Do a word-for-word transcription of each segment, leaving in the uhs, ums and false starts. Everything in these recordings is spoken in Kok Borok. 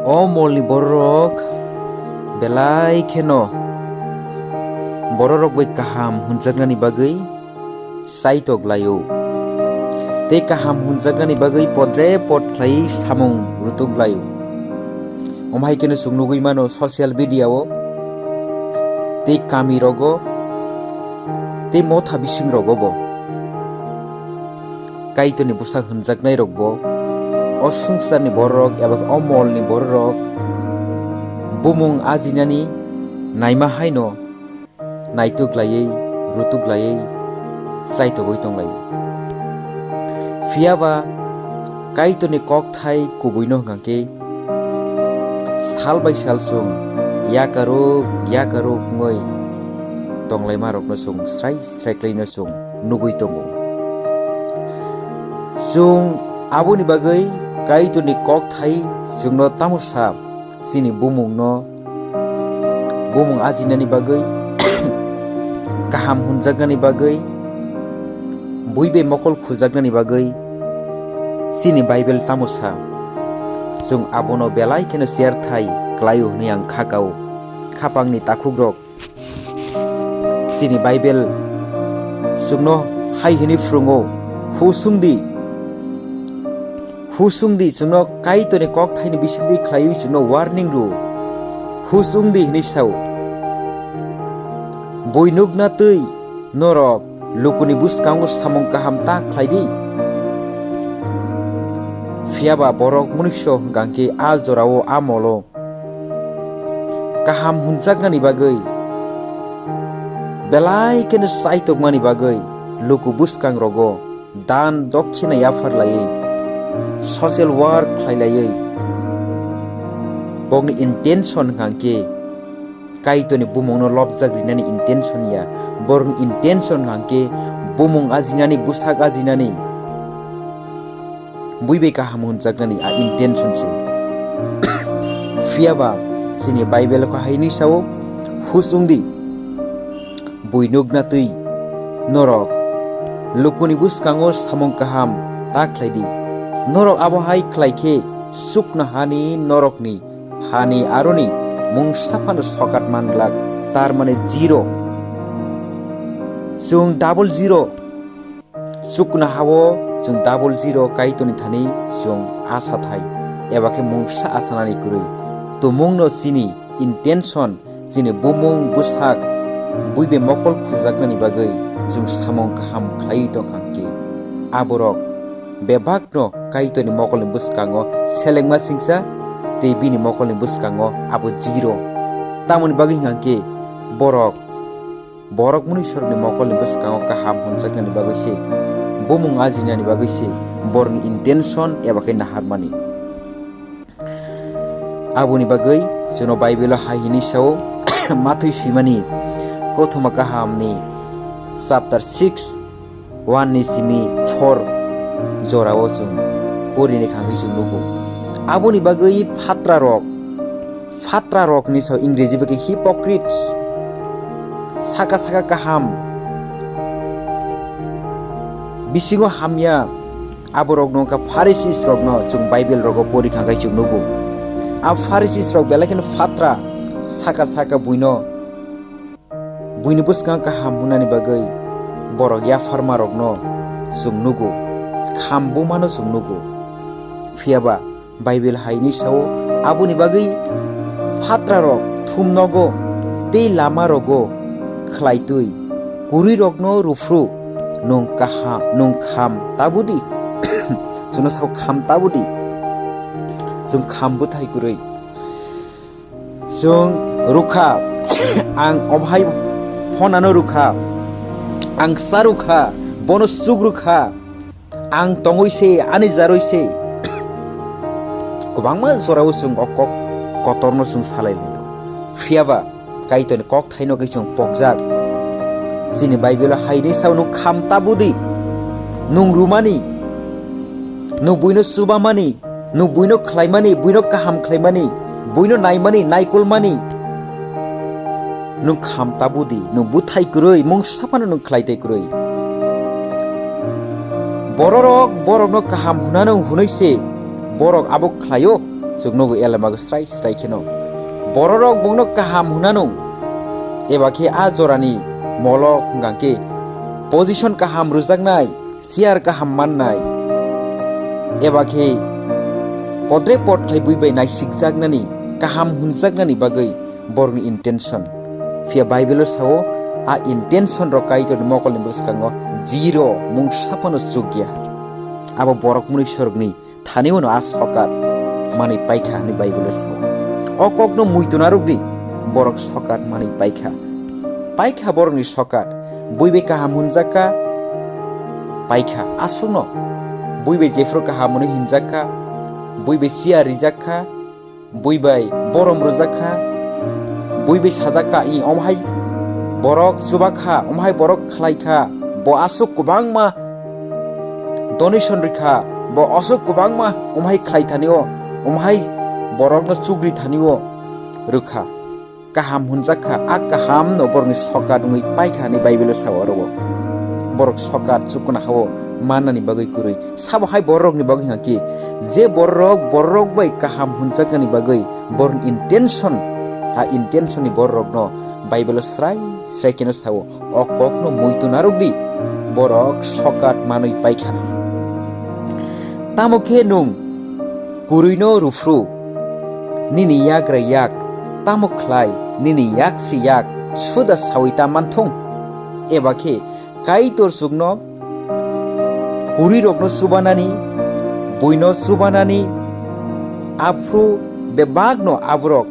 O molni bororok belai kheno bororok bai kaham hwnjaknani bagwi chaitok laio. Tei kaham hwnjaknani bagwi podre pod khlaiwi samung rutuk laio. Omo hai kheno chwng nugwi mano social media o, tei kami rogo, tei motha bising rogo bo. Kaitorni bwsa hwnjaknai rok bo, o swngcharni bororok eba khe o molni bororok bumung ajinani naima haino naituk laiwi, rutuk laiwi, chaitogwi tonglaio. Phiya ba Kaitorni kokthai kubuino hwnkha khe sal bai sal chwng yakaruk yakaruk wngwi tonglaima rokno chwng srai srai khlaino chwng nugwi tongo. Chwng aboni bagwi Kaitorni kokthai chwngno tamo sa, chini bumungno bumung ajinani bagwi, kaham hwnjaknani bagwi, bui bai mokol khujaknani bagwi chini Bible tamo sa? Chwng abono belai kheno cherthai khlaio hwnwi ang kha kao. Khapangni takhukrok, chini Bible chwngno hai hwnwi phwrwngo, husung di. Husung di, chwngno Kaitorni kokthaini bisingtwi khlaiwi chwngno warning rw. Husung di hwnwi sao. Bui nukna twi norok lukuni bwskango samung kaham ta khlai di. Phiya ba borok mwnwiso hwnkha khe a jorao, a molo kaham hwnjaknani bagwi belai kheno chaitokmani bagwi luku bwskang rogo dan dokhina yaphar laiwi, social work khlai laiwi, bokni intention hwnkha khe Kaitorni bumungno lobjak rinani intention ya, borokni intention hwnkha khe bumung ajinani, bwsak ajinani, bui bai kaham hwnjaknani a intention se. Phiya ba chini Bible kho hai hwnwi sao, husung di, bui nukna twi norok lukuni bwskango samung kaham ta khlai di. Norok abo hai khlai khe chuknohani norokni hani aroni mungsa phano sokat man glak, tar mane zero. Chwng double zero. Chuknohao chwng double zero Kaitorni thani chwng asa thai, eba khe mungsa asanani kwrwi. Tumungno chini intention, chini bumung bwsak, bui bai mokol khujaknani bagwi chwng samung kaham khlaiwi tongkha khe, aborok bebakno Kaitorni mokolni bwskango selengma singcha tei bini mokolni bwskango abo zero. Tamoni bagwi hwnkha khe borok Borok mwnwi sorokni mokolni bwskango kaham hwnjaknani bagwi se, bumung ajinani bagwi se, borokni intention eba khe naharmani. Aboni bagwi chwngno Bible-o hai hwnwi sao, Mathai swimani kothoma kahamni chapter six, one ni simi four jorao chwng porini khangwi chwng nugo. Aboni bagwi phatrarok, phatrarokni sao Ingreji bai khe hypocrites, saka saka kaham, bisingo hamya, aborokno wngkha Pharisees rokno chwng Bible rogo pori kha khe chwng nugo. A Pharisees rok belai kheno phatra, saka saka buino, buini bwskango kaham hwnani bagwi borok yapharma rokno chwng nugo, kham bumano chwng nugo. Phiya ba Bible hai hwnwi sao, aboni bagwi phatrarok thumnogo tei lamarogo khlaitwi kwrwirokno ruphru, nwng kaha-, nwng kham tabudi. Chwngno sao kham tabudi. Chwng kham bwthai kwrwi. Chwng rwkha, ang omo hai phonano rwkha, ang sa rwkha, bono chuk rwkha, ang tongwi se, ani jarwi se. Kwbangma jorao chwng o kok kotorno chwng salai laio. Phiya ba Kaitorni kokthaino khe chwng pokjak. Chini Bible-o hai hwnwi sao, nwng kham tabudi, nwng rwmani, nwng buino chubamani, nwng buino khlaimani, buino kaham khlaimani, buino naimani, naikolmani. Nwng kham tabudi, nwng bwthai kwrwi, mungsa phano nwng khlai tai kwrwi. Bororok borokno kaham hwnano hwnwi se borok abo khlaio, chwng nugo elemago srai srai kheno. Bororok bongno kaham hwnanung, eba khe a jorani molok hwnkha khe position kaham rwjaknai, chair kaham mannai, eba khe podre pod khlai bui bai naisikjaknani, kaham hwnjaknani bagwi borokni intention. Phiya Bible-o sao, a intention rok Kaitorni mokolni bwskango zero, mungsa phano chukya. Abo borok mwnwi sorokni thani uano a sokat manwi paikha hwnwi Bible-o sao. O kokno muitu narwkdi, borok sokat manwi paikha. Paikha borokni sokat, bui bai kaham hwnjakha, paikha. Aswkno bui bai jephru kaham hwnwi hwnjakha, bui bai chair rijakha, bui bai borom rwjakha, bui bai sajakha, i omhai borok chubakha, omhai borok khlaikha, bo aswk kwbangma donation rwkha, bo aswk kwbangma omhai khlai thani o, omhai borokno chukri thani o rwkha. Kaham hwnjakha, a kahamno borokni sokat wngwi paikha hwnwi Bible-o sao aro o. Borok sokat chukuna hao mannani bagwi kwrwi. Sabo hai bororokni bagwi hwnkha khe, je bororok, bororok bai kaham hwnjaknani bagwi borokni intention, a intention-ni bororokno Bible-o srai srai kheno sao, o kokno muitu narwkdi, borok sokat manwi paikha. Tamo khe nwng kwrwino ruphru, nini yagra yak, tamo khlai, nini yak se yak, suda saui ta manthung? Eba khe Kaitor chukno kwrwirokno chubanani, buino chubanani, aphuru bebakno aborok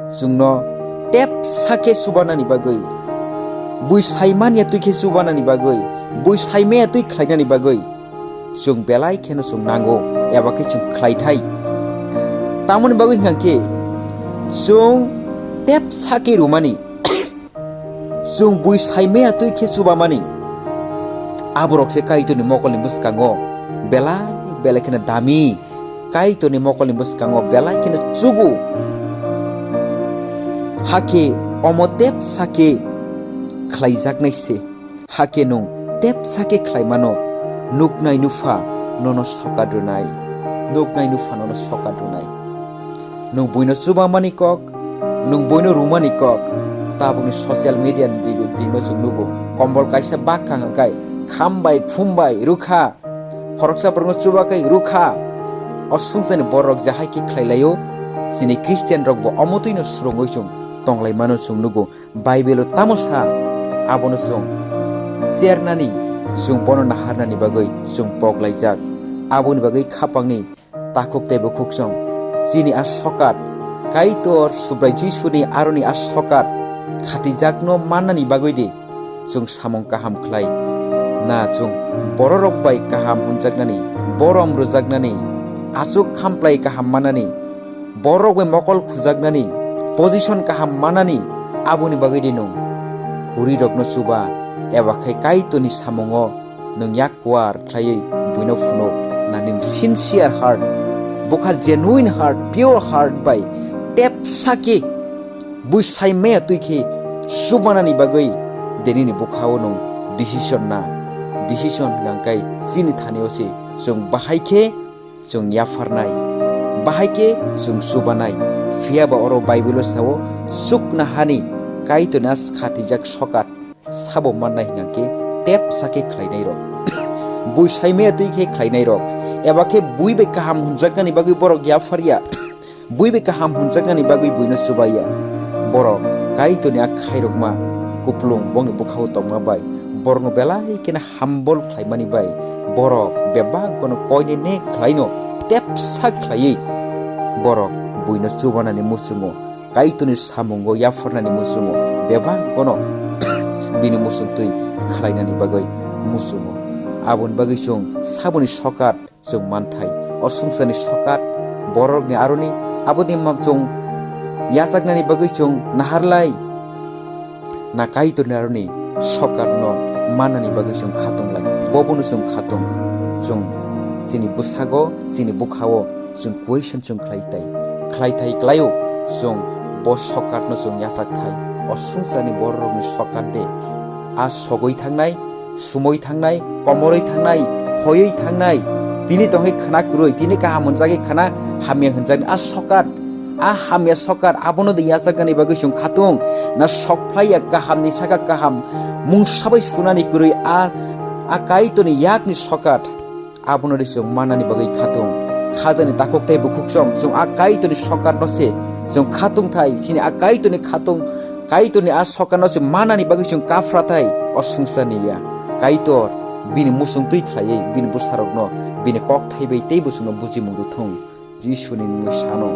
chwngno tepsa khe chubanani bagwi, bui saimanya twi khe chubanani bagwi, bui saimaya twi khlainani bagwi chwng belai kheno chwng nango, eba khe chwng khlaithai. Tamoni bagwi hwnkha khe chwng tepsa khe rwmani, chwng bui saimaya twi khe chubamani, aborok se Kaitorni mokolni bwskango belai belai kheno dami, Kaitorni mokolni bwskango belai kheno chugo. Hakhe omo tepsa khe khlaijaknai se. Hakhe nwng tepsa khe khlaimano, nuknai nupha nono sokat rwnai, nuknai nupha nono sokat rwnai. Nwng buino chubamani kok, nwng buino rwmani kok, tabukni social media ni digo dino chwng nugo. Kombol kaisa bak kha hwnkhai, kham bai, khum bai, rwkha. Khoroksa borokno chubakhai rwkha. O swngcharni borok je hai khe khlai laio, chini Christian rok bo omo twino swrwngwi chwng tong lai mano chwng nugo. Bible-o tamo sa, abono chwng chernani, chwng bono naharnani bagwi chwng pok laijak. Aboni bagwi khapangni takhuk tei bukhuk chwng chini a sokat, Kaitor Subrai Jisuni aroni a sokat khatijakno mannani bagwi di chwng samung kaham khlai na chwng bororok bai kaham hwnjaknani, borom rwjaknani, achuk khamplai kaham manani, borok bai mokol khujaknani, position kaham manani, aboni bagwi di nwng kwrwirokno chuba, eba khai Kaitorni samungo nwng yak kuar khlaiwi buino phunuk, na nini sincere heart, bwkha genuine heart, pure heart bai tepsa khe bui saimaya twi khe chubanani bagwi de nini bwkhao nwng decision na, decision hwnkhe chini thani o se chwng bahai khe chwng yapharnai, bahai khe chwng chubanai. Phiya ba oro Bible-o sao, chukna hani Kaitorni a khatijak sokat sabo mannai hwnkhe tepsa khe khlainai rok, bui saimaya twi khe khlainai rok, eba khe bui bai kaham hwnjaknani bagwi borok yapharya, bui bai kaham hwnjaknani bagwi buino chubaiya. Borok Kaitorni a khairokma kuplung bongni bwkhao tongma bai borokno belai kheno humble khlaimani bai borok bebak bono koine ne khlaino tepsa khlaiwi borok buino chubanani muchungo, Kaitorni samungo yapharnani muchungo bebak bono bini muchung twi khlainani bagwi muchungo. Aboni bagwi chwng saboni sokat chwng manthai. O swngcharni sokat borokni aroni aboni ma-, chwng yachaknani bagwi chwng naharlai. Na Kaitorni aroni sokatno mannani bagwi chwng khatung lai. Bobono chwng khatung. Chwng chini bwsago, chini bwkhao chwng question chwng khlai tai. Khlai thai klaio chwng bo sokatno chwng yachak thai. O swngcharni bororokni sokat de a sogwi thangnai, sumui thangnai, komorwi thangnai, hoiwi thangnai. Tini tongwi khna kwrwi, tini kaham hwnjagwi khna hamya hwnjakni a sokat, a hamya sokat abono de yachaknani bagwi chwng khatung. Na sokphlaiya kahamni saka kaham mungsa bai sunani kwrwi a, a Kaitorni yakni sokat abono de chwng mannani bagwi khatung. Khajani takhuk tei bukhuk chwng, chwng a Kaitorni sokatno se chwng khatung thai, chini a Kaitorni khatung, Kaitorni a sokanno se manani bagwi chwng kaphra thai o swngcharni ya. Kaitor bini muchung twi khlaiwi bini bwsarokno bini kok thaibai teibo chwngno bujimung rwthung. Jisuni mungwi sano.